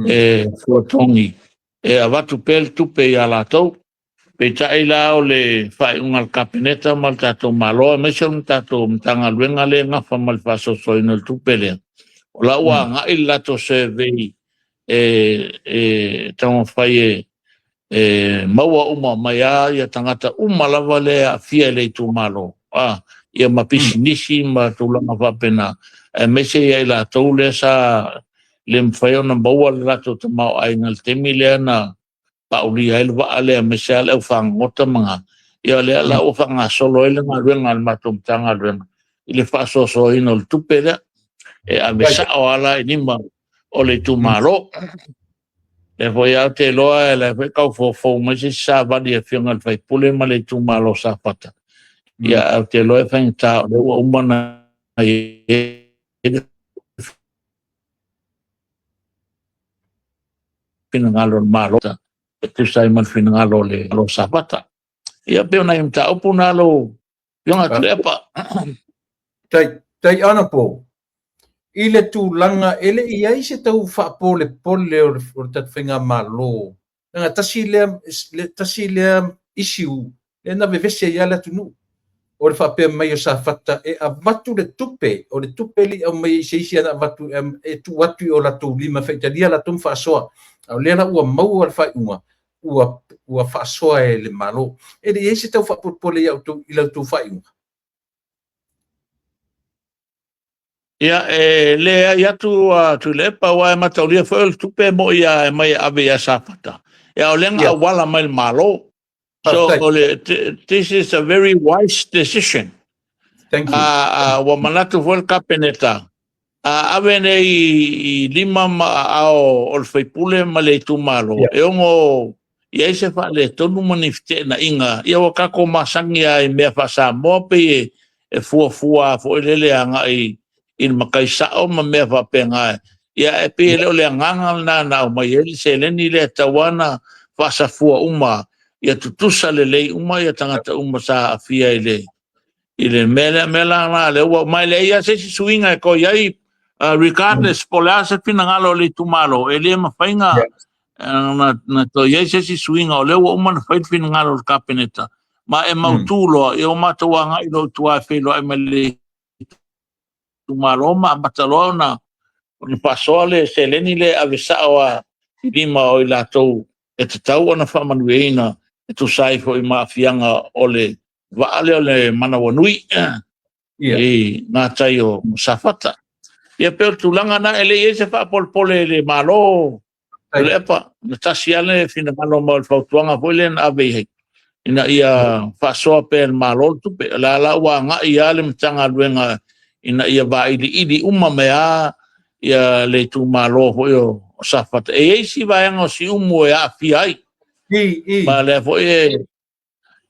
E fuatogi e avatu pea le tupe ia latou. Peitai la o le faaiuga a le Kapeneta ma le tatou Malo aemaise o le tatou Matagaluega lea e gafa ma le faasoasoaina o le tupe lea, o la ua agai le latou survey e taumafai e maua uma mai lava ia tagata uma lava lea e aafia i le itumalo, ia ma pisinisi ma tulaga faapena, aemaise ia i latou lea sa le mafai ona maua le latou tamaoaiga i le taimi lea na paulia ai le vaa lea, aemaise lava le aufagogota ma ga. Ia o lea la ua faagasolo ai le galuega a le matou Matagaluega i le faasoasoaina o le tupe lea e ave sao lava la i lima o le itumalo. Lea foi lava ou te iloa o la e foi e tau foufou mai se isi savali a le Afioga i le sui usufono ma le itumalo o Safata. Ia ae ou te iloa e faigata o lea ua uma ona i ai le finagalo o le Malo e tusa ai ma le finagalo o le Malo o Safata. Ia pei o nai mataupu na lau Afioga Tuilaepa. Tai, tai Honorable, i le tulaga e le i ai se tau faapolepole o le tatou faigamalo, leaga tasi lea, tasi lea issue lea na vevesi ai lava le atunuu, o le faapea mai o Safata e avatu le tupe, o le tupe le i aumaia i se isi ana avatu e tuu atu i o latou lima e faitalia latou ma faasoa. A o lea la ua maua le faaiuga ua faasoa e le Malo. E le i ai se tau faapolepole ia outou i la outou faaiuga? Ia, e leai atu a Tuilaepa, aua e mataulia foi o le tupe e moi lava e aumai e ave ia Safata. Ia, o lea na auala mai le Malo. So, o le, this is a very wise decision. Thank you. Ua manatu foi le Kapeneta, a ave nei i lima ma aao o le sui usufono ma le itumalo, e ono i ai se faaletonu ma ni feteenaiga. Ia ua tatou masani lava i mea faa-Samoa pei e fuafua foi lele agai i le matai sao ma mea faapena. Ia e pei e le o le agaga lena na aumai ai le seleni lea, e tatau lava ona faasafua uma ia tutusa lelei uma ia tagata uma sa aafia i le mea lea. Mea la na lea ua ma e leai lava se isi suiga e toe i ai, regardless po o le a se finagalo o le itumalo, e le mafai na toe i ai se isi suiga, o lea ua uma ona fai le finagalo o le Kapeneta ma e mautu loa. Ia ua matou agai loa i tua e feiloai ma le itumalo ma amata loa ona faasoa le seleni lea e ave sao lava i lima o i latou e tatau ona faamanuiaina e tusa ai foi ma aafiaga o le vaa lea o le Manawanui i gatai o Safata. Ia pei o le tulaga na, e le i ai se faapolepole i le Malo Tuilaepa, na tasi lava le finagalo ma o le fautuaga foi lea na ave i ai ina ia faasoa pea e le Malo le tupe. O le la ua agai lava le Matagaluega ina ia vailiili uma mai lava ia le itumalo foi o Safata. E i ai isi vaega o Siumu e aafia ai, ma lea foi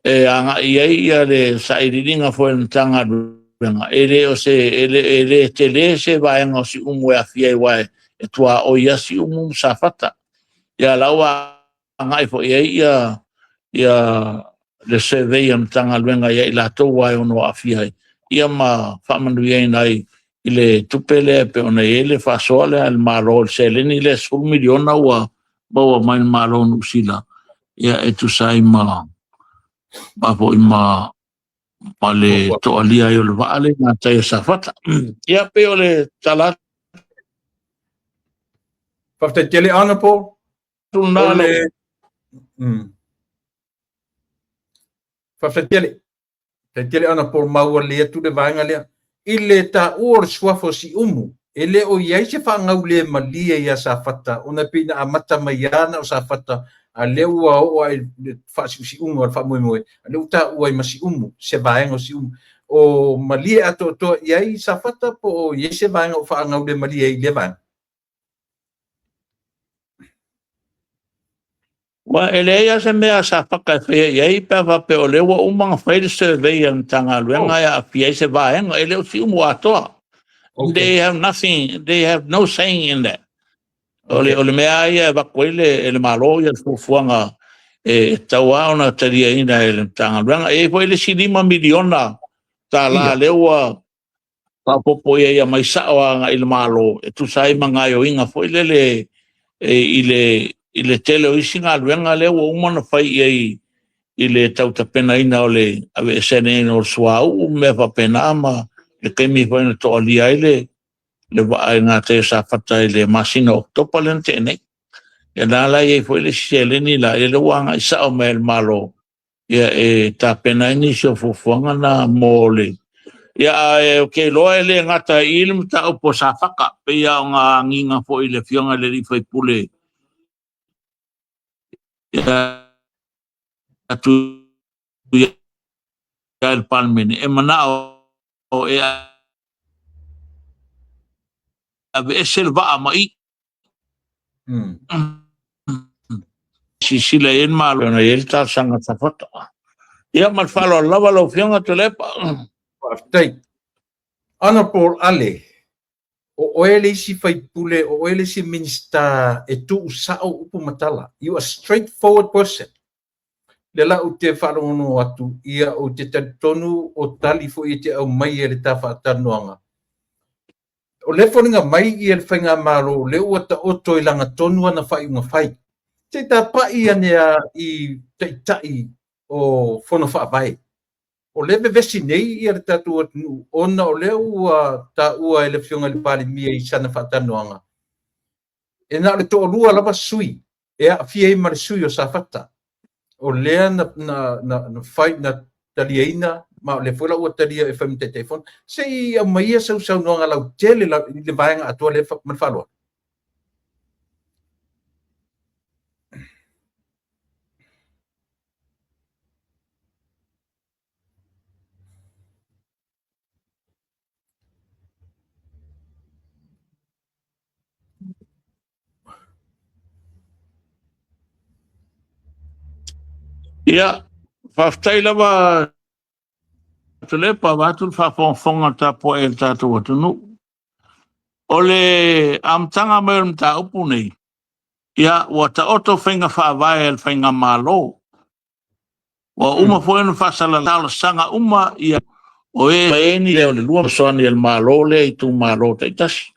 e agai ai ia le sailiiliga foi a le Matagaluega. E le o se e le tele se vaega o Siumu e aafia ai, aua e tuaoi lava Siumu ma Safata. Ia la ua agai foi i ai ia le survey a le Matagaluega ia i latou e ono aafia ai, ia ma faamanuiaina ai i le tupe lea e pei ona i ai le faasoa lea a le Malo, le seleni lea 10 miliona ua maua mai le Malo o Niu Sila, ia e tusa ai ma foi ma le toalia ai o le vaa lea i gatai o Safata. Ia pei o le tala Faafetai tele, Honorable. Atu lena. Faafetai tele. Faafetai tele, Honorable, maua lelei atu le vaega lea. I le taua o le suafa o Siumu, e le o i ai se faagaulemalie ia Safata, ona e pei na amata mai lava na o Safata, a lea ua oo ai le faasiusiuga o le faamoemoe, a lea ua taua ai ma Siumu, se vaega o Siumu. O malie atoatoa i ai Safata po o i ai se vaega o faagaulemalie ai i lea vaega? Ua e leai lava se mea a Safata e faia i ai pe a faapea o lea ua uma ona fai le survey a le Matagaluega e aafia ai se vaega, e le o Siumu atoa. They have nothing, they have no saying in that. O le mea ia e avatu ai le Malo ia le fuafuaga e tatau lava ona taliaina e le Matagaluega. E i ai foi le isi $5 miliona tala lea ua faaopoopo i ai mai sao agai i le Malo e tusa ai ma gaoioiga foi lele. e i le i le tele o isi galuega lea ua uma ona fai i ai i le tautapenaina o le aveeseina o le suauu ma mea faapena ma le taimi foi na toalia ai le le vaa i gatai o Safata i le masina o Oketopa lea na tea nei. Ia na la i ai foi le isi seleni la, ia lea ua agai sao mai e le Malo ia e tapena ai nisi o fuafuaga na mo le ia ae ou te iloa e le gata i i le mataupu o Safata pei lava o na agiga foi i le afioga i le alii faipule ia atu i le Palemene e manao e aveese le vaa ma i. Silasila i ai le Malo ona e i ai le talosaga a Safata. Ia ma le faaaloalo lava lau Afioga Tuilaepa. Faafetai. Honourable Ale, o oe le isi faipule, o oe le isi Minisita e tuusao upu ma tala. You are straight forward person. Lea la ou te faalogologo atu, ia ou te talitonu o tali foi e te aumai e le ta faatalanoaga. O lea e foliga mai ia le faigamalo o lea ua taoto i lagatonu ana faaiuga fai. Se i tapai ane a i taitai o Fono Faavae. O lea e vevesi nei ia le tatou atunuu ona o lea ua taua e le Afioga i le Palemia i sana faatalanoaga, e na o le toalua lava sui e aafia ai ma le sui o Safata. O lea na, na, na, na fai, na taliaina, ma o lea foi la ua talia e fai ma Taitaifono. Se i aumaia sau saunoaga lautele la, i le vaega atoa lea ma le faaaloalo. Ia, faafetai lava Tuilaepa, vaeatu le faafogafoga tapuai a le tatou atunuu. O le amataga mai o le mataupu nei, ia, ua taoto faiga faavae a le faigamalo. Ua uma foi ona faasalalau talosaga uma ia o e ni lea o le lua fesoasoani a le Malo lea i itumalo taitasi.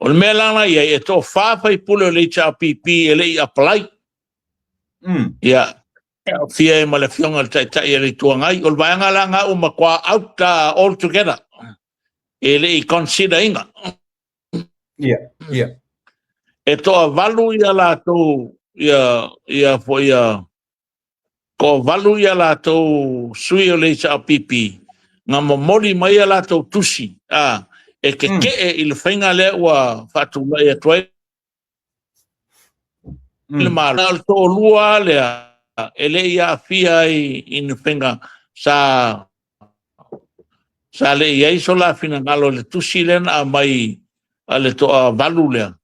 O le mea la na i ai, e toafa faipule o le HRPP e le i apply. Ia, e aofia ai ma le Afioga i le Taitai o le Itu Agai. O le vaega la na ua matua out all together. E le i consider ina. E toavalu ia latou, ia, ia foi ia, toavalu ia latou sui o le HRPP, na momoli mai ia latou tusi, a, e tetee i le faiga lea ua faatulai atu ai le Malo. O le toalua lea, e le i aafia ai i ni faiga sa sa le i ai so la finagalo i le tusi lea na aumai a le toavalu lea.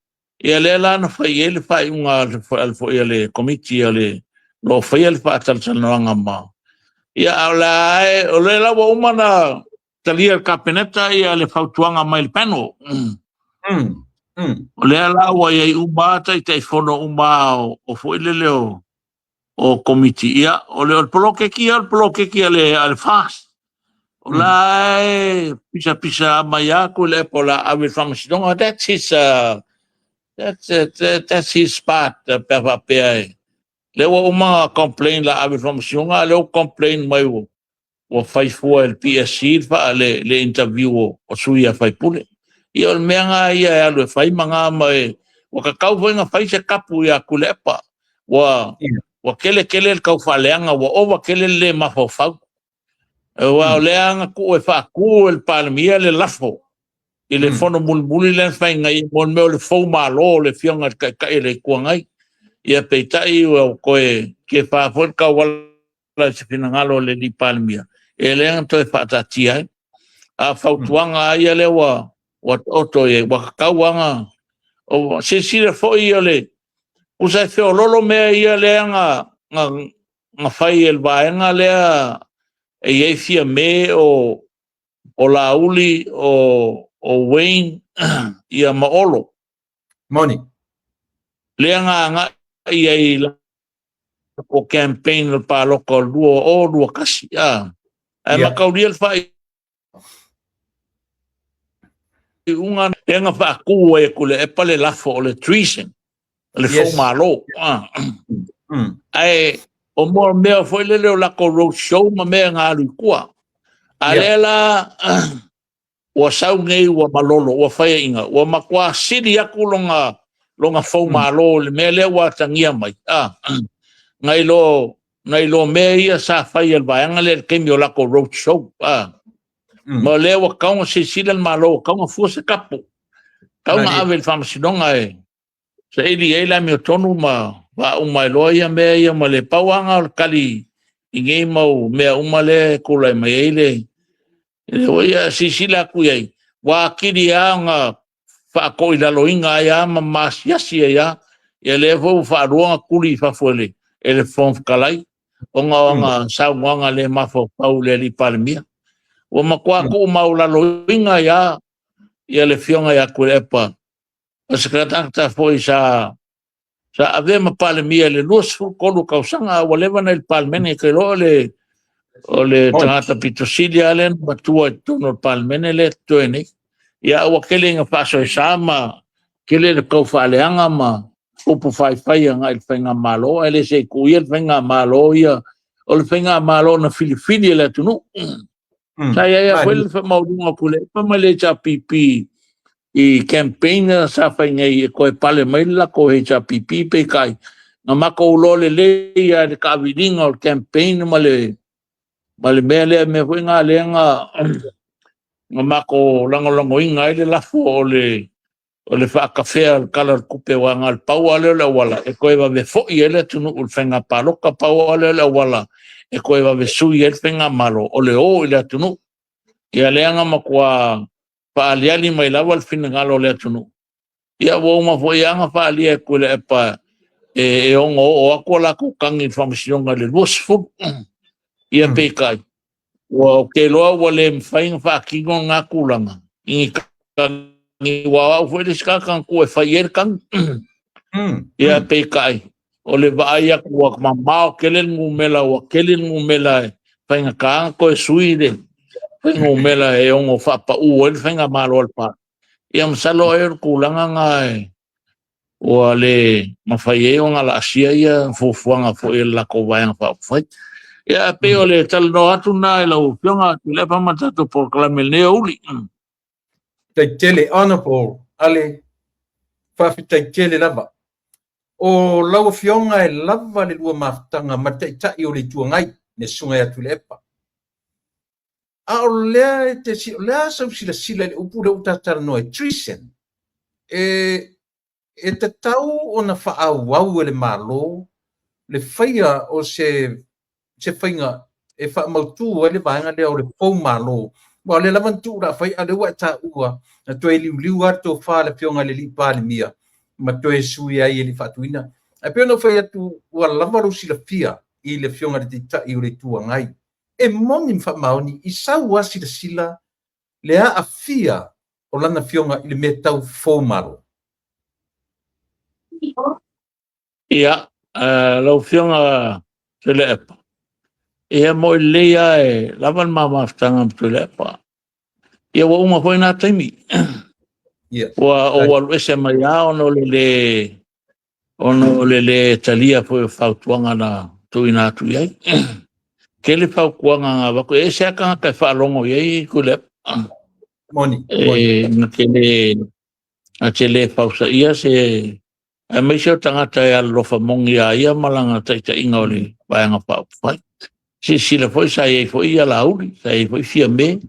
Ia lea la na fai ai le faaiuga a le foi a le komiti a le lo o faia le faatalatalanoaga ma. Ia a o la o lea la ua uma na talia le Kapeneta ia le fautuaga mai le panel. O lea la ua i ai uma Taitaifono uma o foi lele o komiti. Ia, o le poloketi ia, o le poloketi a le FAST. O la e pisapisa mai atu le po la ave i le faamasinoga. That's his, that's, that's his part, pe faapea e. Lea ua uma complain la ave i le faamasinoga, lea ua complain mai ua fai fua e le PSC le, le interview o sui a faipule. Ia o le mea nga ia e alu e fai ma ngā ma e, ua kakau foi nga fai se kapu ia Tuilaepa. Ua, ua kele kele le tau faaleaga, ua ova kele le mafaufau. Ua o lea nga tuu e faatu e le Palemia le lafo i le fono mulimuli lea na fai ngai mo le mea o le fou malo o le afioga i le Taitai o le Itu Agai. Ia peitai ua toe kefa foi le tauala i se finagalo o le alii Palemia, e lea na toe faataatia ai. A fautuaga ia lea ua taoto i ai, ua tatau lava o silasila foi o le tusa e feololo mea ia lea na fai e le vaega lea e i ai Fiame o Laauli o Wayne ia ma Olo. Moni. Lea na agai ai i o campaign o le palota o 2021. Ae mataulia le faaiuga lea na faatu ai e Tuilaepa le lafo o le treason. Le foumalo. Ae o mo mea foi lele o lako road show ma mea nga alu i tua. A lea la ua sau nei ua malolo, ua faiaina, ua matua sili aku lona foumalo i le mea lea ua atagia mai. Nai lo mea ia sa fai e le vaega lea i le taimi o lako road show. Ma o lea ua tatau ona silasila le Malo, ua tatau ona fua se tapu. Tatau ona ave i le faamasinoga e saili i ai le amiotonu ma faauma ai loa ia mea ia ma le pau lava o le tali i nei mau mea uma lea e tulai mai ai le ia silasila atu i ai, ua atili lava ona faatoilaloina ai lava ma maasiasi ai lava. Ia lea foi ua faalua ona tuli i fafo e le Fofoga Fetalai ona o ana saunoaga le mafaufau i le alii Palemia. Ua matua tuumaulaloina ai lava ia le Afioga ia Tuilaepa, o se tagata foi sa avea ma Palemia i le 23 tausaga, a ua leva na i le Palemene, ke loa o le tagata pito sili lava lea na matua i totonu o le Palemene lea e totoe nei. Ia ua tele ina faasoesa ma tele le taufaaleaga ma upu faifai agai i le faigamalo, ae le se i tuuia le faigamalo ia, o le faigamalo na filifili e le atunuu. Sa i ai lava foi le faamaualuga o Tuilaepa ma le HRPP i campaign sa fai nei e toe pale mai le latou HRPP, peitai na matou iloa lelei lava i le taaviliga o le campaign ma le mea lea, mea foi na lea na matou lagolagoina ai le lafo o le faatafea o le Tala o le Tupe, aua na o le pau lava lea o le auala e toe vave foi ai le atunuu i le faiga palota, pau lava lea o le auala e toe vave sui ai le faigamalo, o le o i le atunuu. Ia lea na matua faaliali mai lava le finagalo o le atunuu. Ia ua uma foi lava na faaalia e Tuilaepa e ono oo atu a latou tagi i le faamasinoga i le 20. Ia peitai, ua ou te iloa ua le mafai ona faatino lena tulaga i ni tagi, aua o au foi le isi tagata na tuu e fai i ai le tagi. Ia peitai, o le vaai atu ua mamao tele le numera, ua tele le numera e faigata ona toe sui le numera e ono faapau ai le faigamalo a le Palemia. Ia masalo ai o le tulaga na ua le mafai ai ona laasia ia fuafuaga foi a le latou Vaega Faaupufai. Ia pei o le talanoa atu na i lau Afioga Tuilaepa ma tatou polokalame i lenei aoauli. Faafetai tele, Honorable Ale, faafetai tele lava. O lau Afioga e lava le lua mafutaga ma le Taitai o le Itu Agai, le Susuga ia Tuilaepa. A o lea e te o lea sau silasila i le upu lea ua ta talanoa ai, treason. E tatau ona faaauau e le Malo le faia o se faiga e faamautu ai le vaega lea o le foumalo. Aua o lea lava na tuu la fai, a o lea ua e taua, na toe liuliu lava le tofa a le Afioga i le alii Palemia ma toe sui ai e le faatuina. Ae pei ona ou fai atu, ua lava lou silafia i le Afioga i le Taitai o le Itu Agai. E moni ma faamaoni i sau lava silasila le aafia o lana Afioga i le mea tau foumalo. Ia, lau Afioga Tuilaepa, ia mo i lelei lava e lava le mamafutaga ma Tuilaepa. Ia ua uma foi na taimi. Ua ou alu ese mai lava ona o le le talia foi o fautuaga na tuuina atu i ai. Tele fautuaga na avatu, e ese lava tagata e faalogo i ai Tuilaepa. Moni. Na te le fausaia se aemaise o tagata e alolofa moni ia ia ma lana taitaiga o le Vaega Faaupufai. Silasila foi sa i ai foi ia Laauli, sa i ai foi Fiame,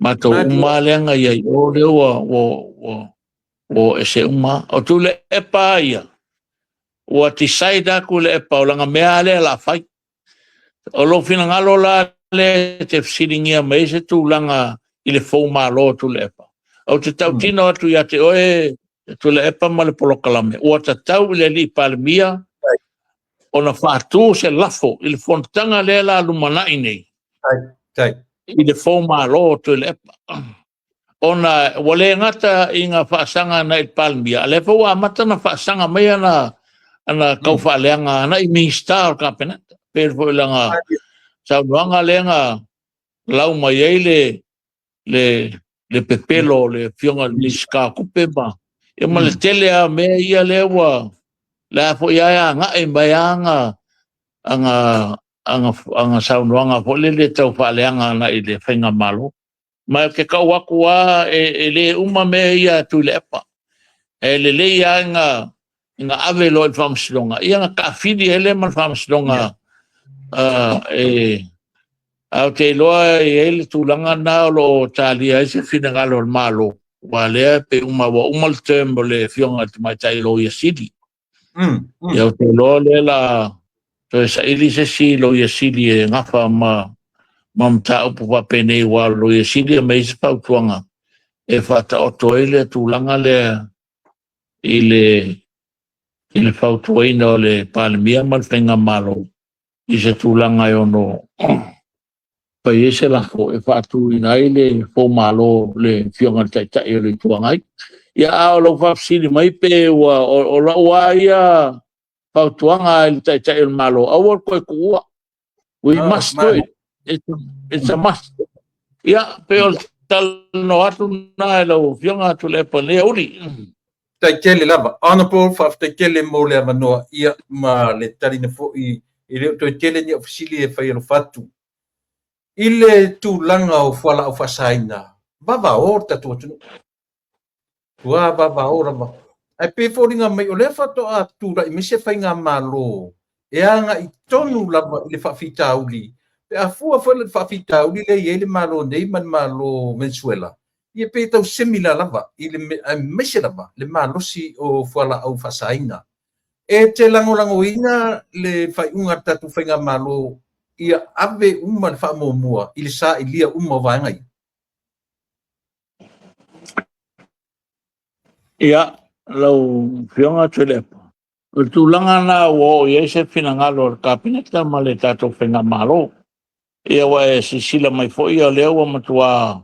matou uma lea na i ai o lea ua ese uma. O Tuilaepa ia, ua decide atu Tuilaepa o lana mea lea la fai. O lou finagalo la lea te fesiligia mai ai se tulaga i le foumalo o Tuilaepa. Ou te tautino atu ia te oe Tuilaepa ma le polokalame, ua tatau i le alii Palemia ona faatu se lafo i le fonotaga lea la lumanai nei i le foumalo o Tuilaepa. Ona ua le gata i ngā faasaga na i le Palemia, a lea foi ua amata na faasaga mai ana taufaaleaga ana i Minista o le Kapeneta. Pei foi lana saunoaga lea na lau mai ai le pepelo o le Afioga i le Minisita o Tupe ma le tele lava o mea ia lea ua Le a foi ae agai mai aga aga aga aga saunoaga foi lele tau faaleaga agai i le faigamalo. Ma ou te tau atu lava e le uma mea ia a Tuilaepa. E lelei lava ina ave loa i le faamasinoga, ia ona taafili ai lea ma le faamasinoga. E ae ou te iloa e i ai le tulaga lena o lo o talia ai se finagalo o le Malo, aua o lea pei uma ua uma le term o le Afioga i le Tamaitai Loia Sili. Ia ou te iloa o lea o le a toe saili se isi Loia Sili e gafa ma mataupu faapenei, aua o le Loia Sili e aumai ai se fautuaga e faataoto ai le tulaga lea i le fautuaina o le Palemia ma le Faigamalo i se tulaga e ono fai ai se lafo e faatuina ai le foumalo le Afioga i le Taitai o le Itu Agai. Ia, a o lou faafesili mai pe ua o lau lava ia fautuaga i le Taitai o le Malo, aua le toe tuua. We must do it. It's a must. Ia, pe o le talanoa atu lena i lau Afioga Tuilaepa i lenei aoauli. Faafetai tele lava. Honourable, faafetai tele mo le avanoa ia ma le talina foi e le o toe tele ni au fesili e fai alofa atu. I le tulaga o fualaau faasaina, vavao le tatou atunuu. Ua vavao lava. Ae pei e foliga mai o lea faatoa tulai mai se faigamalo e agai tonu lava i le faafitauli. Pe a fua foi le faafitauli lea e i ai le Malo nei ma le Malo Venezuela, ia pe tau similar lava i le aemaise lava le malosi o fualaau faasaina. E te lagolagoina le faaiuga a le tatou faigamalo ia ave uma le faamuamua i le sailia uma o vaega ia? Ia, lau Afioga Tuilaepa, o le tulaga lena ua oo i ai se finagalo o le Kapeneta ma le tatou faigamalo. Ia, ua e silasila mai foi o lea ua matua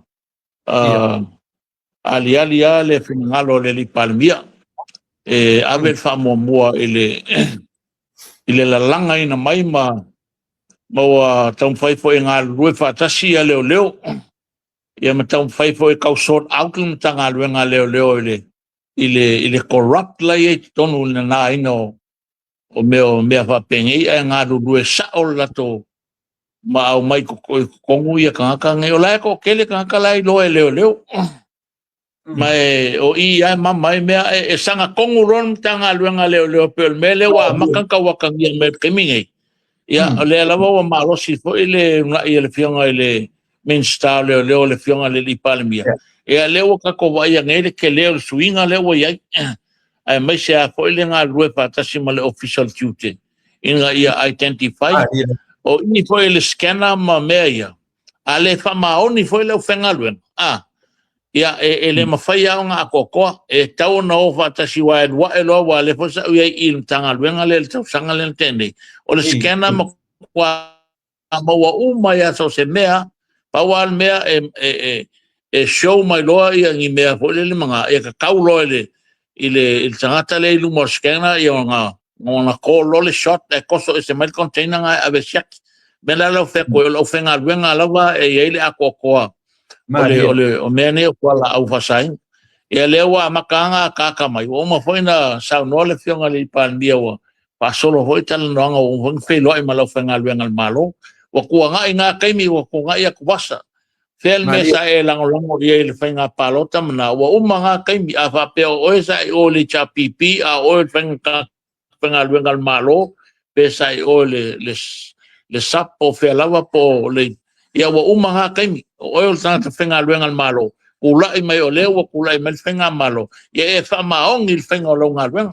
aliali lava le finagalo o le alii Palemia e ave le faamuamua i le lalagaina mai ma ua taumafai foi e galulue faatasi ia leoleo, ia ma taumafai foi e tau sort out le Matagaluega a Leoleo i le corrupt la i ai totonu i le nanaina o mea faapenei, ae galulue sao le latou ma aumai i totonu ia tagata nei. O la e toatele tagata la e iloa e leoleo. Ma e o i lava e mama ai mea, e sagatonu loa le Matagaluega a Leoleo pei o le mea lea ua amata ona tauatagia mai i le taimi nei. Ia, o lea lava ua malosi foi le uunai a le Afioga i le Minisita o Leoleo, le Afioga i le alii Palemia. Ia, lea ua tatou vaaia nei le tele o le suiga lea ua i ai, aemaise lava foi le galulue faatasi ma le Ofisa o le Tiute ina ia identify. O i foi le scanner ma mea ia, a le faamaoni foi le aufaigaluega, ia, e le mafai lava ona atoatoa, e tatau ona o faatasi, aua e alu ae loa, aua o lea foi sa ou i ai i le Matagaluega lea i le tausaga lea na tea nei. O le scanner matua maua uma ia so o se mea, pau lava le mea e show mai loa ia ni mea foi lele ma ia tatau loa i le tagata lea i luma o le scanner, ia ona call loa le shot, e toso ese mai le container na e ave siaki. Mea la lau fai atu ai, o le aufaigaluega lava e i ai le atoatoa o mea nei o fualaau faasaina. Ia lea ua amata ona ataata mai, ua uma foi na saunoa le Afioga i le Palemia, ua faasolo foi talanoaga, ua uma foi na feiloai ma le aufaigaluega a le Malo. Ua tuanai na taimi, ua tuanai atuvasa. Fea le mea sa e lagolago i ai i le faiga palota ma na, ua uma na taimi. A faapea o oe sa i o i le HRPP, a o oe le faigaluega a le Malo, pe sa i o i le SAP po o fea lava po o le... Ia ua uma na taimi. O oe o le tagata faigaluega a le Malo, tulai mai o lea ua tulai mai le faigamalo, ia e faamaoni i le faiga o lau galuega.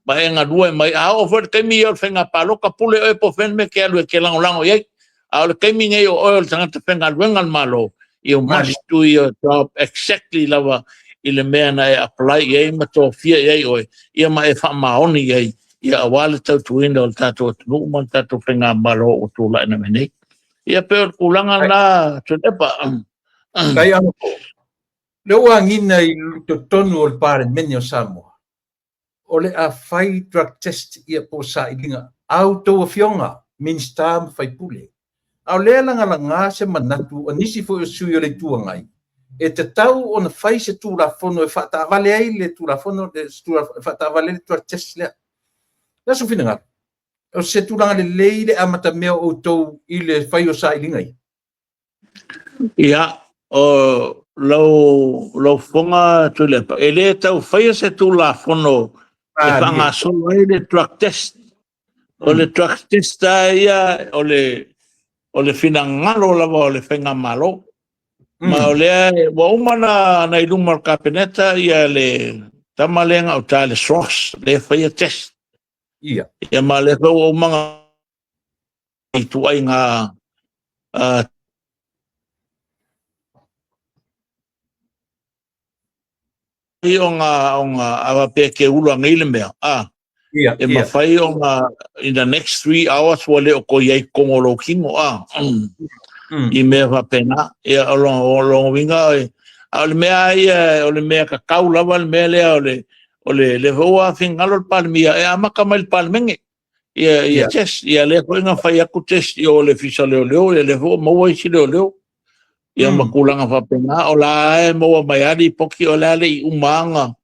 Ma e galue mai. A oo foi le taimi ia o le faiga palota, pule oe po o fea le mea e te alu e te lagolago i ai. A o le taimi nei o oe o le tagata faigaluega a le Malo, you must do your job exactly lava i le mea na e apply i ai ma tofia i ai oe, ia ma e faamaoni i ai, ia aua le tautuina o le tatou atunuu ma le tatou faigamalo ua tulai mai nei. Ia pei o le tulaga lena, Tuilaepa. Tai ano, lea ua agiga i totonu o le Palemene o Samoa, o le a fai drug test ia po o sailiga a outou afioga, Minisita ma faipule. A o lea lagalaga se manatu a nisi foi o sui o le Itu Agai, e tatau ona fai se Tulafono e faataavale ai le Tulafono, e faataavale ai le drug test lea. Le a sou finagalo? O se tulaga lelei le amatamea o outou i le fai o sailiga ia? Ia, o lau, lau fofoga Tuilaepa, e le tau faia se Tulafono e faagasolo ai le drug test. O le drug test lava ia, o le, o le finagalo lava o le Faigamalo. Ma o lea ua uma na, na i luma o le Kapeneta ia le tama lea gauta le SROS, lea e faia test. Ia. Ia ma lea foi ua uma na ituaiga ona ona a faapea e te ula nei le mea a Ia, e mafai ona in the next 3 hours ua le o toe i ai i totonu o lou tino a i mea faapena. Ia o lona uiga a o le mea ia o le mea tatau lava le mea lea o le o le lea foi ua finagalo le Palemia e amata mai le Palemene ia ia test. Ia lea foi na fai atu test i o le Ofisa o Leoleo, ia lea foi ua maua isi leoleo ia ma tulaga faapena. O la e maua mai lava lipoti o le a le i uma lava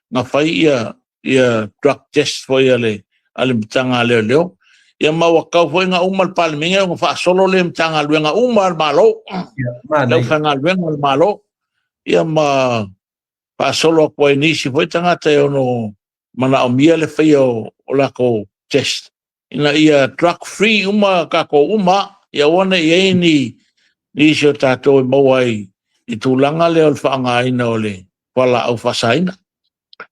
na fai ia ia drug test foi a le a le Matagaluega a Leoleo. Ia ma ua tatau foi na uma le Palemene ona faasolo lea i Matagaluega uma a le Malo, le aufaigaluega a le Malo, ia ma faasolo atu ai nisi foi tagata e ono manaomia le faia o latou test ina ia drug free uma tatou uma, ia aua ne i i ai ni nisi o tatou e maua ai i tulaga lea o le faaaogaina o le fualaau faasaina.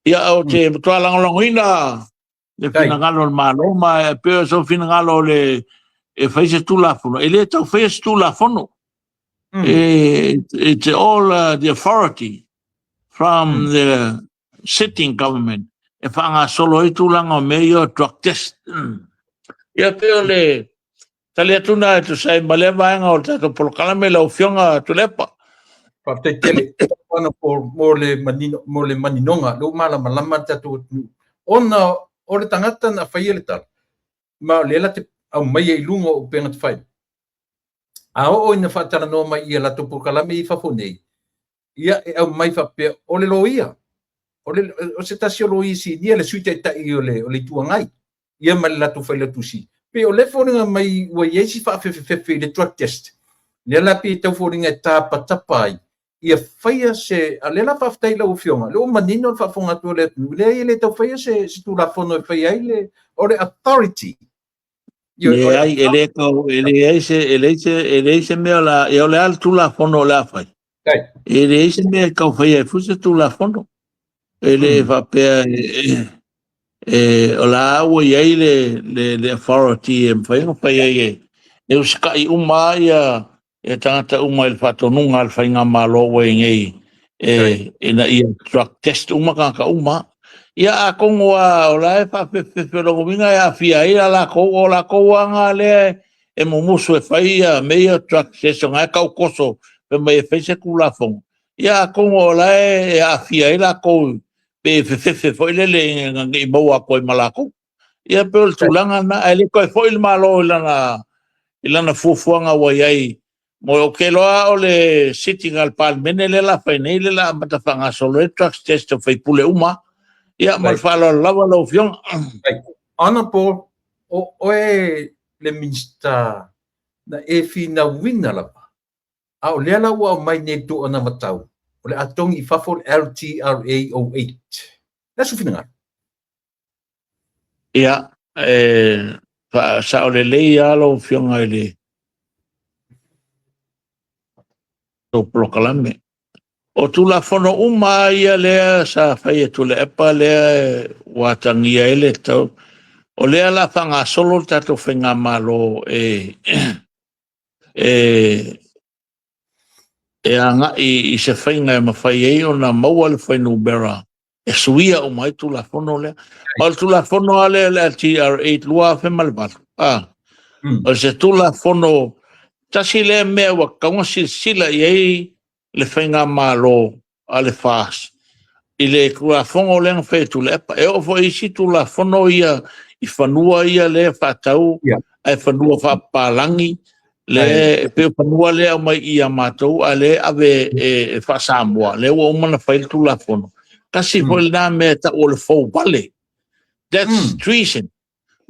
Ia ou te matua lagolagoina le finagalo o le Malo, ma e pei o sou finagalo o le e fai se Tulafono, e le tau faia se Tulafono. It's all the authority from the sitting government e faagasolo ai tulaga o mea ia o drug test. Ia pei o le tali atu na e tusa ai ma lea vaega o le tatou polokalame lau Afioga Tuilaepa. Faafetai tele ona mo le manino, mo le maninoga, lea ua malamalama le tatou atunuu, ona o le tagata na faia le tala, ma o lea la te aumaia i luga o upega tafailagi. A oo ina faatalanoa mai ia latou polokalame i fafo nei, ia e aumai faapea o le loia, o, le, o se tasi o loia sinia, le sui taitai o le, o le Itu Agai, ia ma le latou failautusi. Pei o lea foliga mai ua i ai si faafefefefe i le drug test. Lea la pei e tau foliga e tapatapa ai, ia faia se, a lea la faafetai i lau Afioga, lea ua manino le faafofoga atu a le atunuu, leai e le tau faia se, se Tulafono e faia ai le, o le authority. Leai, e le tau, e leai se, e leai se, e leai se mea o le a, ia o le a le Tulafono o le a fai? E leai se mea e tau faia ai foi se Tulafono. E le faapea e, e, o la ua i ai le, le, le authority e mafai ona fai ai e, e usitai uma ia e tagata uma i le faatonuga a le faigamalo ua i nei e, ina ia drug test uma tagata uma. Ia atonu lava o la e faafefefefe lona uiga e aafia ai a latou, o latou lava lea e mumusu e fai ia mea ia drug test, o na e tautoso fai mai e fai se Tulafono. Ia atonu o la e aafia ai latou pe fefefe foi lele ina ne i maua atu ai ma latou. Ia pei o le tulaga lena, ae le toe foi le Malo i lana i lana fuafuaga ua i ai. Mo ou te iloa o le sitting a le Palemene lea la fai nei, lea la amata faagasolo ai drugs test o faipule uma. Ia, ma le faaaloalo lava lau Afioga. Honourable, o oe le Minisita na e finauina lava, a o lea la ua aumai nei le tou anavatau, o le a togi i fafo le LTRA 08. O le a sou finagalo? Ia, e faasao lelei lava lau Afioga i le tou polokalame. O Tulafono uma lava ia lea sa fai e Tuilaepa lea ua atagia ai le tau, o lea o le a faagasolo le tatou faigamalo e e e agai i se faiga e mafai ai ona maua le fuainumera e suia uma ai Tulafono lea. Ma o le Tulafono lava lea o le LTRA 2008, a, o se Tulafono tasi lea mea ua tatau ona silasila i ai le faigamalo a le FAST i le Tulafono lea na fai e Tuilaepa. E oo foi i isi Tulafono ia i fanua ia lea faatau ae fanua faapapalagi le e pei o fanua lea aumai ia matou a lea ave e faa-Samoa lea ua uma ona fai le Tulafono. Tasi foi lena mea e tau o le fouvale. That's treason.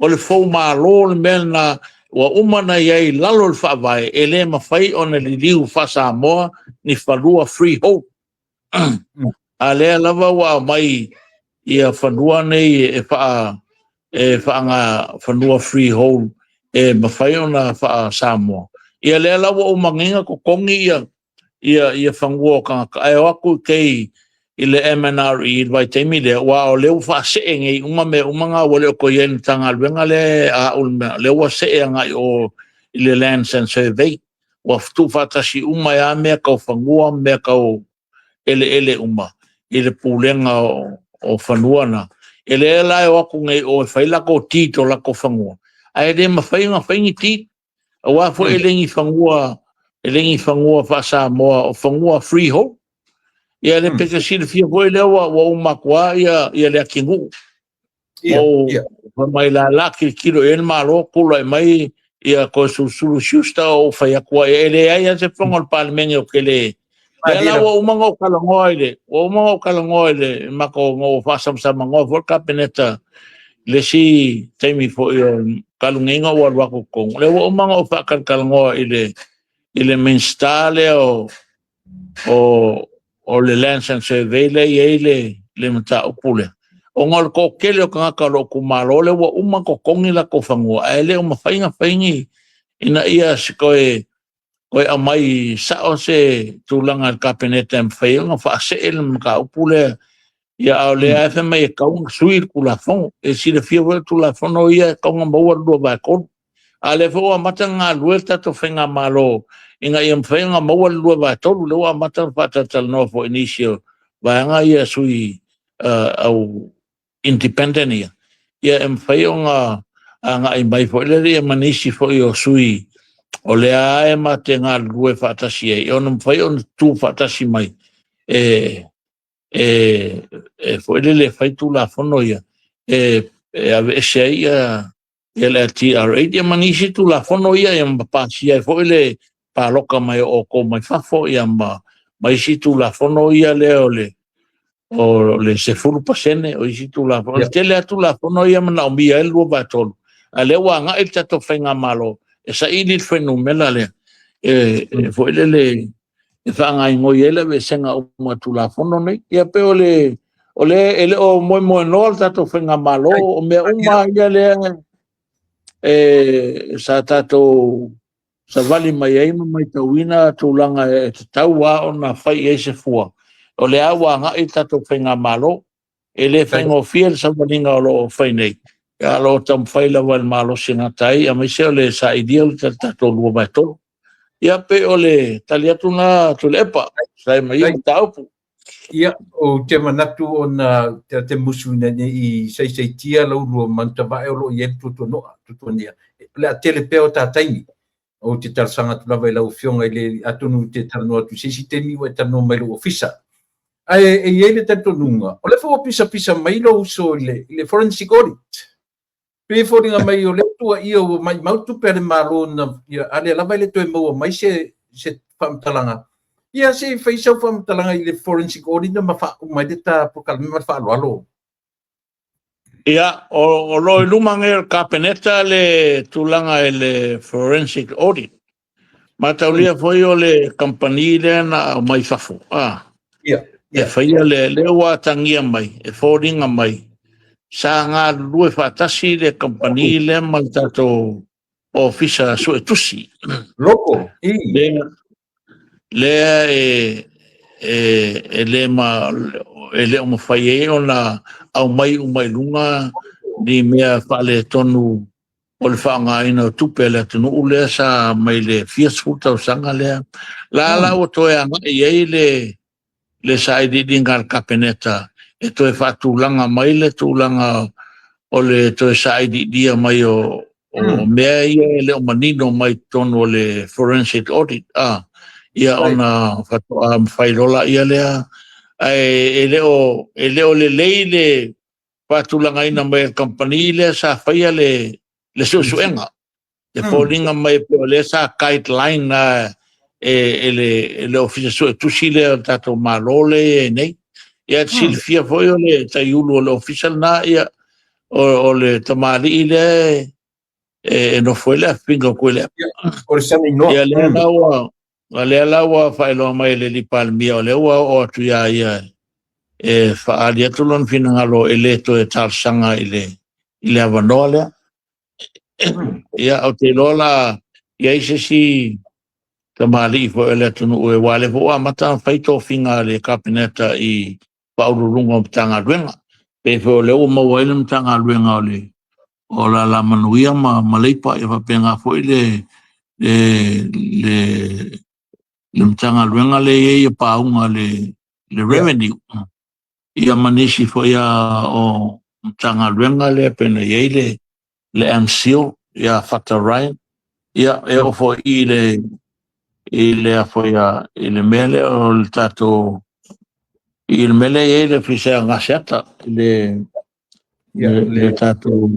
O le foumalo le mea lena ua uma ona i ai i lalo o le Faavae, e le mafai ona liliu faa-Samoa ni fanua freehold. A lea lava ua aumai ia fanua nei e faa e faaga fanua freehold e mafai ona faa-Samoa. Ia lea la ua uma nei ona totogi ia ia ia fanua o tagata ae o atu i tai i le MNRE i le vaitaimi lea, aua o lea ua faasee nei uma mea uma na ua le o toe i ai i le Matagaluega lea a au le mea, lea ua see agai o i le Lands and Survey. Ua tuufaatasi uma ai lava mea tau fanua ma mea tau eleele uma i le pulega o fanua na. E lea la e o atu nei o e fai latou deed o latou fanua, ae le mafai ona fai ni deed, aua foi e le ni fanua, e le ni fanua faa-Samoa, o fanua freehold. Ia le pe te silafia foi lea ua uma atu lava ia le atinuu. Fai mai la la tilotilo i ai le Malo, tulai mai ia toe sulusulu Schuster o ou fai atu ai, e leai lava se fono a le Palemene o tele. Lea la ua uma ona ou talanoa i le, ua uma ona ou talanoa i le matou, na ou faasamsamanoa foi le Kapeneta i le isi taimi foi o talu nei ona ou alu atu i totonu. Lea ua uma ona ou faatalatalanoa i le i le Minisita lea o o le Lands and Survey lea e i ai le mataupu lea, ona o le toatele o tagata o lou itumalo lea ua uma ona totogi latou fanua, ae le o mafai ona fai ni ina ia toe aumai sao se tulaga i le Kapeneta e mafai ai ona faasee le mataupu lea. Ia, a o lea e fai mai e tatau ona sui le Tulafono. E silafia foi le Tulafono ia e tatau ona maua le 2/3. A o lea foi ua amata ona galulue le tatou faigamalo ina ia mafai ona maua le 2/3, lea ua amata ona faatalatalanoa foi i nisi o vaega ia sui au independent ia, ia e mafai ona agai mai foi lea ma nisi foi o sui o lea e ma te galulue faatasi ai, ona mafai ona tu faatasi mai e foi lele fai Tulafono ia e aveese ai ia le LTRA ia ma nisi Tulafono ia, ia ma pasia ai foi le paloka mai o outou mai fafo ia ma isi Tulafono ia lea o le 10% o isi Tulafono. O le tele lava Tulafono ia manaomia ai le 2/3, a o lea ua agai le tatou faigamalo e saili le fuainumera lea e foi lele e faagaoioi ai le aveesega uma o Tulafono nei. Ia pei o le e le o moemoenoa le tatou faigamalo, o mea uma ia lea e sa tatou savali mai ai ma matauina tulaga e tatau lava ona fai i ai se fua. O lea ua agai le tatou faigamalo. E le faigofie le savaliga o lo o fai nei, a o lo o taumafai lava i le malosi e gata ai, aemaise o le sailia o le tatou 2/3. Ia pei o le tali atu lena Tuilaepa, sai mai ia mataupu. Ia, ou te manatu ona te musu ina ne i saisaitia lau lua manutavae o lo o i ai le tuatuanoa, tuatuania. O le a tele pea o ta taimi. Ou te talosaga atu lava i lau Afioga i le, atonu ou te talanoa atu i se isi taimi ua e talanoa mai i lou ofisa. Ae e i ai le talitonuga, o lea foi ua pisapisa mai lou uso i le forensic audit. Pei e foliga mai o lea tuuaia ua maimau tupe a le Malo na, ia, a lea lava e le toe maua mai se faamatalaga. Ia, se i fai sau faamatalaga i le forensic audit ma faauma ai le ta polokalame ma le faaaloalo. Ia, o lo o i luma nei o le Kapeneta le tulaga i le forensic audit. Mataulia foi o le kamupani lea na aumai fafo, e faia le lea ua atagia mai, e foliga mai, sa galulue faatasi le kamupani lea ma le tatou ofisa suetusi. Loko, i. Lea e le o mafai ai ona aumai uma i luga ni mea faaletonu o le faaaogaina o tupe a le atunuu lea sa mai le fia sefulu tausaga lea. La la ua toe agai ai le sailiiliga a le Kapeneta e toe faatulaga mai le tulaga o le toe sailiilia mai o mea ia e le o manino mai totonu o le forensic audit. Ia ona faatoa mafai loa ia lea. Ae e le o lelei le faatulagaina mai e le kamupani lea sa faia le suesuega. E foliga mai pe o lea sa guideline e le ofisa suetusi lea o le tatou Malo lea e i ai nei. Ia silafia foi o le taiulu o le ofisa lena, ia O le tamalii lea e nofo ai le afiga o Tuilaepa. O le sami noa. Ia lea la ua lea la ua faailoa mai e le alii Palemia, o lea ua oo atu ia ia e faaali atu lona finagalo e le toe talosaga i le avanoa lea. Ia, ou te iloa la i ai se isi tamalii foi o le atunuu e aua o lea foi ua amata ona fai tofiga a le Kapeneta i faauluuluga o Matagaluega. Pei foi o lea ua maua ai le Matagaluega o le o Alamanuia ma Leipa, ia faapena foi le Matagaluega lea e i ai pauga le revenue. Ia ma nisi foi o Matagaluega lea pei ona i ai le MCIL, ia Fata Ryan. Ia e oo foi i le i le mea lea o le tatou i le mea lea e i ai le Ofisa o Gaseata i le tatou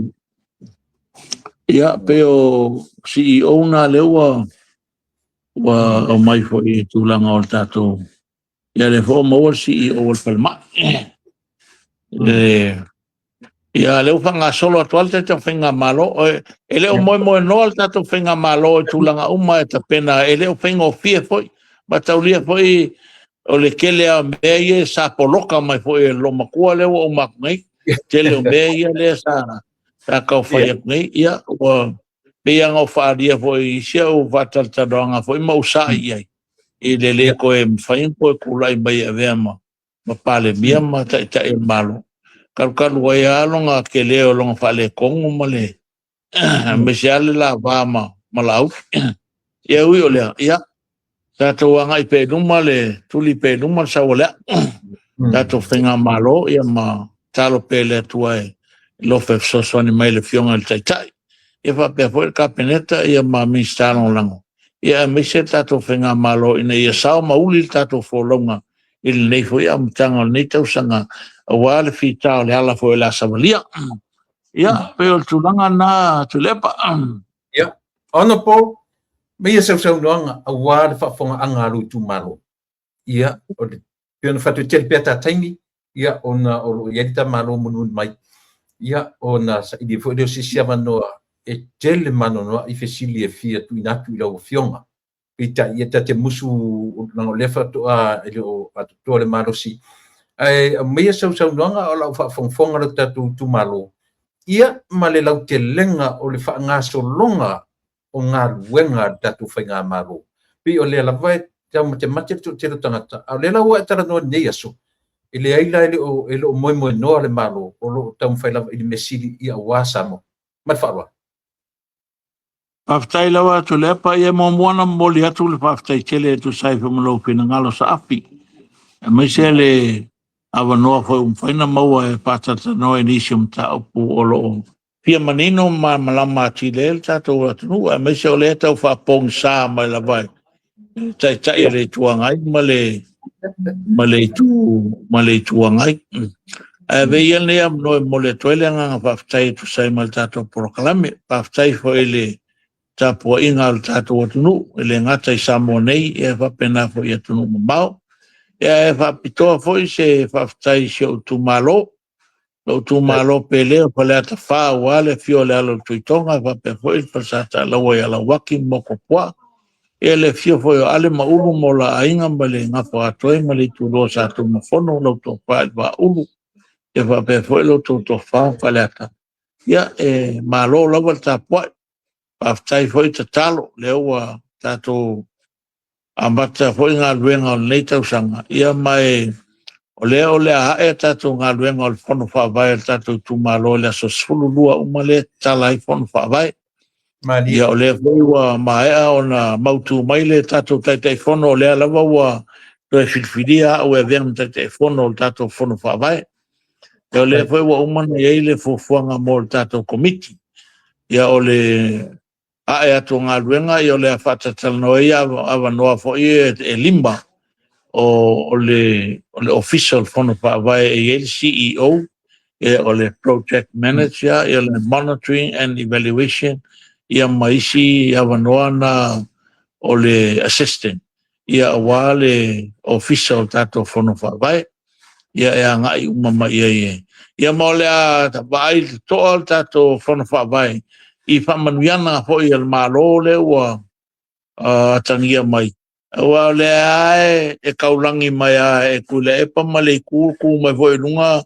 ia pei o CEO na lea ua aumai foi i tulaga o le tatou ia le foi maua le CEO o le falemai. Ia lea ua faagasolo atu le tatou faigamalo. E le o moemoenoa le tatou faigamalo i tulaga uma e tapena, e le o faigofie foi. Mataulia foi o le tele a mea ia sa poloka mai foi e loomatua lea ua uma atu nei. Tele o mea ia lea sa tau fai atu nei. Ia ua pei ona ou faaalia foi i isi au faatalatalanoaga foi ma ou sa'i i ai i le le toe mafai ona toe tulai mai e avea ma Palemia ma Taitai o le Malo. Kalukalu ai lava lona tele o lona faaletonu ma le aemaise lava le lava ma Laauli. Ia ui o lea, ia tatou agai pea i luma le tuli pea i luma le saualea. Tatou faigamalo ia ma talo pea i le Atua e alofa e fesoasoani mai le Afioga i le Taitai. Ia faapea foi le Kapeneta ia ma Minisita Lagolago. Ia aemaise le tatou faigamalo ina ia sao ma uli le tatou folauga i lenei foi amataga o lenei tausaga aua le fita o le ala foi o le a savalia. Ia, pei o le tulaga na Tuilaepa. Ia, Honorable, ma ia sausaunoaga aua le faafofogaaga a lou itumalo. Ia, o le pei ona fai atu e tele pea ta taimi, ia ona o lo o i ai le ta Malo mulimuli mai, ia ona saili foi lea o se isi avanoa e tele maanoanoa i fesili e fia tuuina atu i lau Afioga. Peitai, ia ta te musu leaga o lea faatoa e le o atoatoa le malosi. Ae aumaia sausaunoaga o lau faafogafoga lo tatou itumalo, ia ma le lautelega o le faagasologa o galuega a le tatou faigamalo. Pei o lea lava e taumatemate le toatele o tagata, a o lea la ua e talanoa i lenei aso, e leai la e le o moemoenoa le Malo, o lo o taumafai lava i le mea sili ia aua Samoa. Ma le faaaloalo. Faafetai lava Tuilaepa, ia muamua ona momoli atu le faafetai tele e tusa ai foi ma lou finagalo saafi, aemaise le avanoa foi ua mafai ona maua e faatalatalanoa i nisi o mataupu o lo o fia manino ma malamalama atili ai le tatou atunuu, aemaise o lea tau faapogisa mai lava e le Taitai o le Itu Agai ma le Itu Agai. Ae avea ia lenei avanoa e momoli atu ai le agaga faafetai e tusa ai ma le tatou polokalame. Faafetai foi i le tapuaiga a le tatou atunuu, e le gata i Samoa nei, e faapena foi i atunuu mamao. Ia e faapitoa foi se faafetai i si ou itumalo, lou itumalo pele o Faleata 4, aua le afio o le alo o le Tuitoga, faapea foi le Falesataalaua ia Lauaki ma Motuopuaa. Ia le afio foi o Ale ma Ulu ma o la aiga ma le Gafa o Aatoe ma le Itulua o Satunumafono, lau tofa i le Vaaulu, ia faapea foi lau tofa Faleata. Ia e malo lava le tapuai. Faafetai foi tatalo, lea ua tatou amata foi galuega o lenei tausaga. Ia ma e o lea o le a ae a tatou galuega o le Fono Faavae o le tatou itumalo i le aso 12 uma lea e tatala ai Fono Faavae. Ia o lea foi ua maea ona mautu mai le tatou Taitaifono, o lea lava ua toe filifilia au e avea ma Taitaifono o le tatou Fono Faavae. Ia o lea foi ua uma ona i ai le fuafuaga mo le tatou Komiti. Ia o le ae atu o galuega, ia o le a faatalatalanoa ai avanoa foi e 5 o le Ofisa o le Fono Faavae e i ai le CEO, o le Project Manager, ia le Monitoring and Evaluation, ia ma isi avanoa na o le Assistant, ia aua le Ofisa o le tatou Fono Faavae. Ia e agai uma mai ai Ia ma o le a vaai totoa le tatou Fono Faavae i faamanuiaga foi a le Malo lea ua atagia mai. Aua o lea lava e taulagi mai lava e Tuilaepa ma le Itu tu mai foi i luga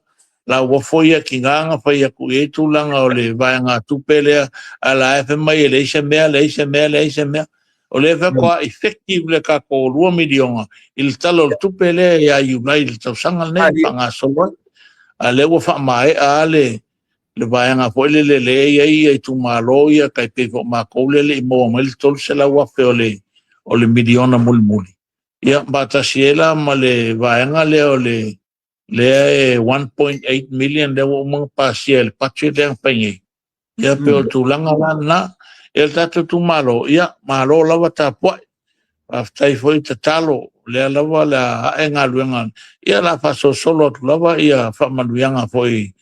la uafo ia tiga na fai atu i ai tulaga o le vaegatupe lea, a la e fai mai e leai se mea, leai se mea, leai se mea. O lea faatoa effective le tatou $2 miliona i le Tala o le Tupe lea ia Iulai i le tausaga lenei e faagasolo ai. A lea ua faamaea le vaega foi lele lea e i ai ia itumalo ia tai pei foi o matou lea e le i maua mai le $300,000 o le miliona mulimuli. Ia faatasi ai la ma le vaega lea o le lea e 1.8 million lea ua uma ona pasia e le budget lea na fai nei. Ia pei o le tulaga la lena. E le tatou itumalo, ia malo lava tapuai. Faafetai foi tatalo, lea lava le a ae galuega. Ia la faasolosolo atu lava ia faamanuiaga foi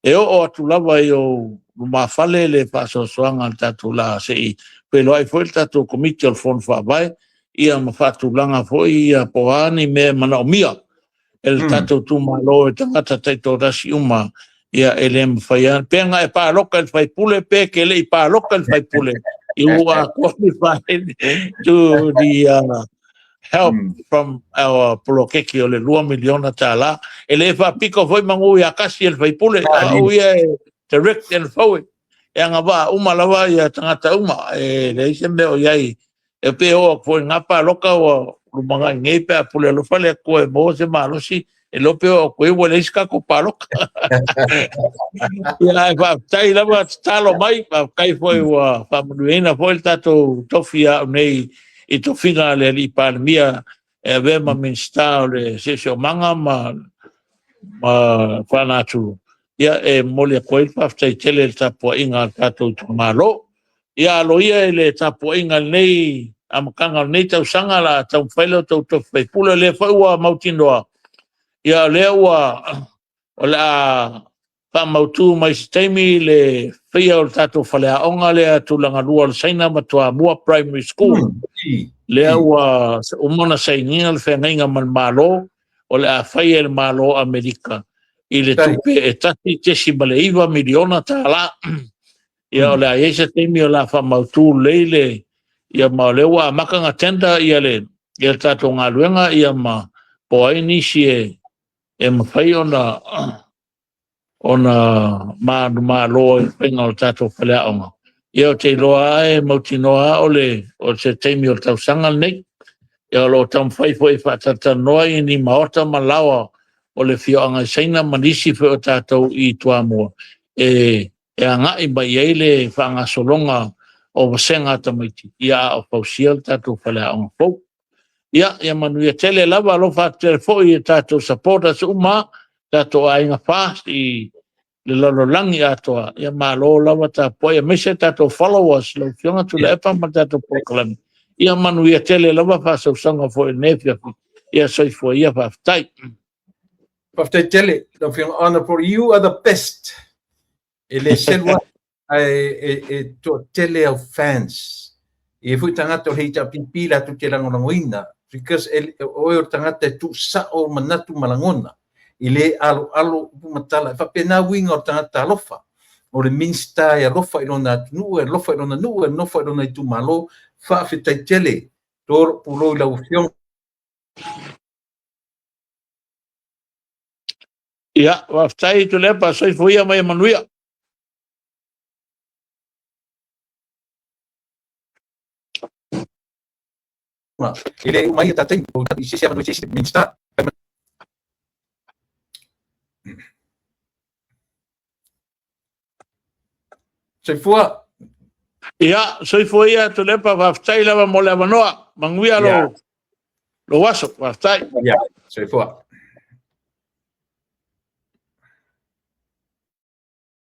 e oo atu lava i ou lumafale le faasoasoaga a le tatou la se i feiloai foi le tatou Komiti o le Fono Faavae ia ma faatulaga foi ia po o a ni mea e manaomia e le tatou itumalo e tagata taitoatasi uma, ia e le mafai lava. Pe na e palota i le faipule, pe ke le i palota i le faipule, you are qualified to the help from our poloketi o le $2 miliona. E le faapito foi manu ia tasi e le faipule, a o ia e direct and forward. E agavaa uma lava ia tagata uma, e leai se mea o i ai. E pe o atu foi i ngā palota ua lumanai nei pe a pule alofa le Atua e maua se malosi, e le o pe o atu ai ua leai se tatou palota. Ia ae faafetai lava tatalo mai, faafetai foi ua faamanuiaina foi le tatou tofi au nei i tofiga a le Alii Palemia e avea ma Minisita o le Siosiomaga ma Falenatura. Ia e momoli atu ai le faafetai tele i le tapuaiga a le tatou itumalo. Ia aloaia i le tapuaiga i lenei amataga o lenei tausaga la taumafai le tou tofi faipule, o lea foi ua mautinoa, ia o lea ua o le a faamautu mai se taimi le faia o le tatou faleaoga lea tulaga lua o le Saina ma Toamua Primary School. Lea ua uma ona sainia le feagaiga ma le Malo, o le a fai e le Malo o Amerika i le tupe e $1.9 miliona. Ia o le a i ai se taimi o le a faamautu lelei le ia ma o lea ua amata ona tender ia le tatou galuega ia ma po o ai nisi e mafai ona manumalo i le faiga o le tatou faleaoga. Ia ou te iloa e mautinoa o le se taimi o le tausaga lenei. Ia o lo o taumafai foi e faatalatalanoa i ni maota ma laoa o le afioaga i Saina ma nisi foi o tatou i Toamua e agai mai ai le faagasologa o vasega a tamaiti ia a o fausia le tatou faleaoga fou. Ia manuia tele lava, alofa atu tele foi i tatou supporters uma, tatou aiga FAST i le lalolagi atoa. Ia malo lava tapuai, aemaise tatou followers, lau Afioga Tuilaepa ma le tatou polokalame. Ia manuia tele lava faasausaga foi i lenei afiafi. Ia soifua ia, faafetai. Faafetai tele, lau Afioga Honorable, you are the best. E le selu ai e toatele au fans. E foi tagata o le HRPP latou te lagolagoina, because o oe o le tagata e tuusao manatu ma lagona, i le aloalo upu ma tala. E faapena uiga o le tagata alofa. O le Minisita e alofa i lona atunuu, e alofa i lona nuu, e alofa i lona itumalo. Faafetai tele. Tolo pulou i lau Afioga. Ia, faafetai Tuilaepa, soifua ia ma ia manuia. E le uma ai ta taimi, o i se isi avanoa i se isi Minisita. Soifua. Ia, soifua ia Tuilaepa, faafetai lava mo le avanoa. Manuia lou aso, faafetai. Ia, soifua.